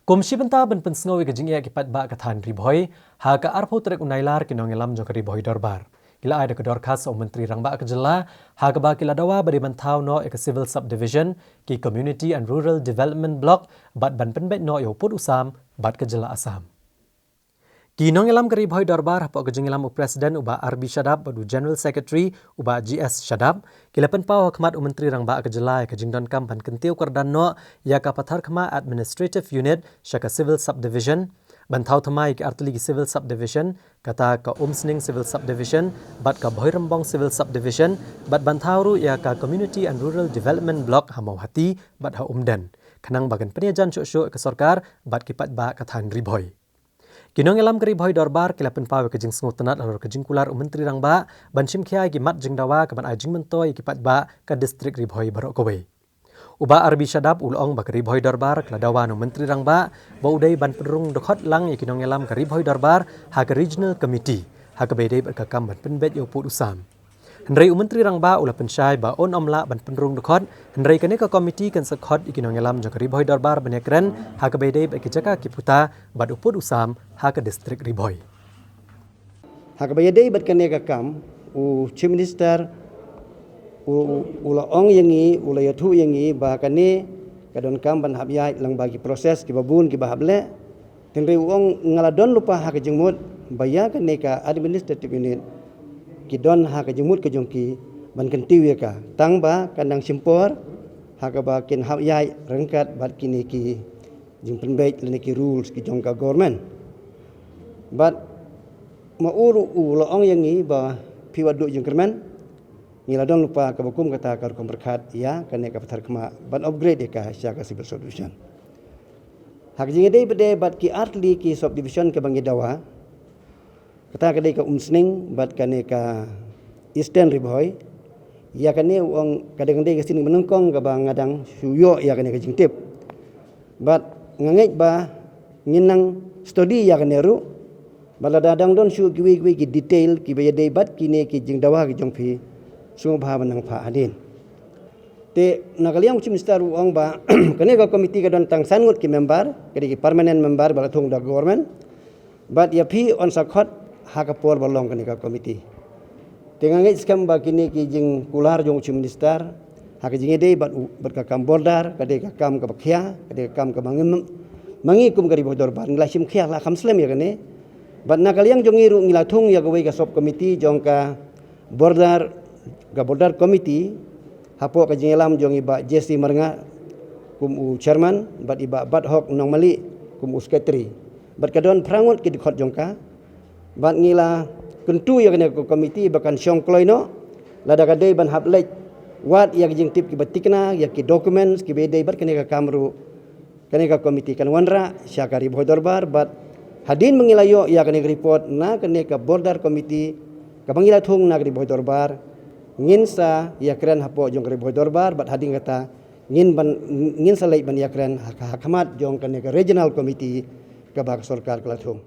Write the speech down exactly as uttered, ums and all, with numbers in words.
Kum shi bynta ban pynsngew ïa ka jingeh ki paidbah ka thaiñ Ri Bhoi, ha ka arphew tarik u Nailar ki nongïalam jong ka Ri Bhoi Dorbar ki la ai da ka dorkhas ha u Myntri Rangbah ka jylla, ha kaba ki la dawa ba dei ban thaw noh ïa ka Civil Subdivision, ki Community and Rural Development Block, bad ban pynbeit noh ïa u pud u sam bad ka jylla Assam. Ki nongïalam ka Ri Bhoi Dorbar hapoh ka jingïalam u President u Bah R B Shadap bad u General Secretary u Bah G S Shadap, ki la pynpaw ha khmat u Myntri Rangbah ka jylla ïa ka jingdonkam ban kyntiew kyrdan noh ïa ka Patharkhmah Administrative Unit sha ka Civil Subdivision, ban thaw thymmai ïa ki artylli ki Civil Subdivision, kata ka Umsning Civil Subdivision bad ka Bhoirymbong Civil Subdivision, bad ban thaw ruh ïa ka Community and Rural Development Block ha Mawhati bad ha Umden, khnang ba kan pynïajan shuh shuh ïa ka sorkar bad ki paidbah ka thaiñ Ri Bhoi. Ki nongïalam ka Ri Bhoi Dorbar ki la pynpaw ïa ka jingsngewtynnad halor ka jingkular u Myntri Rangbah ban shim khia ïa ki mat jingdawa kaban ai jingmyntoi ïa ki paidbah ka district Ri Bhoi baroh kawei. U Bah R B Shadap u la ong ba ka Ri Bhoi Dorbar ka la dawa na u Myntri Rangbah ba u dei ban pynrung dkhot lang ïa ki nongïalam ka Ri Bhoi Dorbar ha ka Regional Committee, ha kaba ïadei bad ka kam ban pynbeit ïa u pud u sam. Hynrei u Myntri Rangbah u la pynshai ba un ym lah ban pynrung dkhot, hynrei kane ka komiti kan sa khot ïa ki nongïalam jong ka Ri Bhoi Dorbar ban ïakren ha kaba ïadei bad ki jaka ki puta bad u pud u sam ha ka district Ri Bhoi. Ha kaba ïadei bad kane ka kam, u Chief Minister u, u, u la ong ïa ngi, u la ïathuh ïa ngi ba kane ka donkam ban hap ïaid lyngba ki process kiba bun kiba hap leh. Hynrei u ong nga la don lypa ha ka jingmut ba ïa kane ka administrative unit ki don ha ka jingmut ka jong ki ban kyntiew ïa ka, tang ba kan nang shim por ha kaba kin hap ïaid ryngkat bad kine ki jingpynbeit lane ki rules ki jong ka government. Bad ma u ruh u la ong ïa ngi ba phi wat duh jingkyrmen, ngi la don lypa kaba kum kata ka rukom pyrkhat ïa kane ka Patharkhmah ban upgrade ïa ka sha ka Civil Subdivision. Ha ka jingïadei pat de bad ki artylli ki subdivision kaba ngi dawa, kata ka dei ka Umsning bad kane ka Eastern Ri Bhoi. Ïa kane u ong ka dang dei ka sien ba nyngkong kaba nga dang shu ïoh ïa kane ka jingtip. Bad nga ngeit ba ngin nang study ïa kane ruh. Bad lada dang don shuh kiwei kiwei ki detail kiba ïadei bad kine ki jingdawa ki jong phi, sngewbha ban nang phah hadien. Te na ka liang u Chief Minister u ong ba kane ka komiti ka don tang san ngut ki member, ka dei ki permanent member ba la thung da ka government. Bad ïa phi yn sa khot ha ka por ba long kane ka komiti. Te nga ngeit skhem ba kine ki jingkular jong u Chief Minister ha ka jingïadei bad u, bad ka kam border, ka dei ka kam kaba khia, ka dei ka kam kaba ngi, ma ngi kum ka Ri Bhoi Dorbar ngi la shim khia, la kham slem ïa kane. Bad na ka liang jong ngi ruh ngi la thung ïa kawei ka sub committee jong ka border, ka border committee, hapoh ka jingïalam jong i Bah J C Marnga kum u chairman bad i Bah Bathok Nongmali kum u secretary. Bad ka don phra ngut ki dkhot jong ka. Bad ngi la kyntu ïa kane ka komiti ba kan shong kloi noh, lada ka dei ban hap leit wad ïa ki jingtip kiba tikna, ïa ki documents kiba dei bad kane ka kam ruh, kane ka komiti kan wanrah sha ka Ri Bhoi Dorbar. Bad hadien ba ngi la ïoh ïa kane ka report na kane ka border committee kaba ngi la thung na ka Ri Bhoi Dorbar, ngin sa ïakren hapoh jong ka Ri Bhoi Dorbar, bad hadien kata ngin ban, ngin sa leit ban ïakren ha, ha khmat jong kane ka regional committee kaba ka sorkar ka la thung.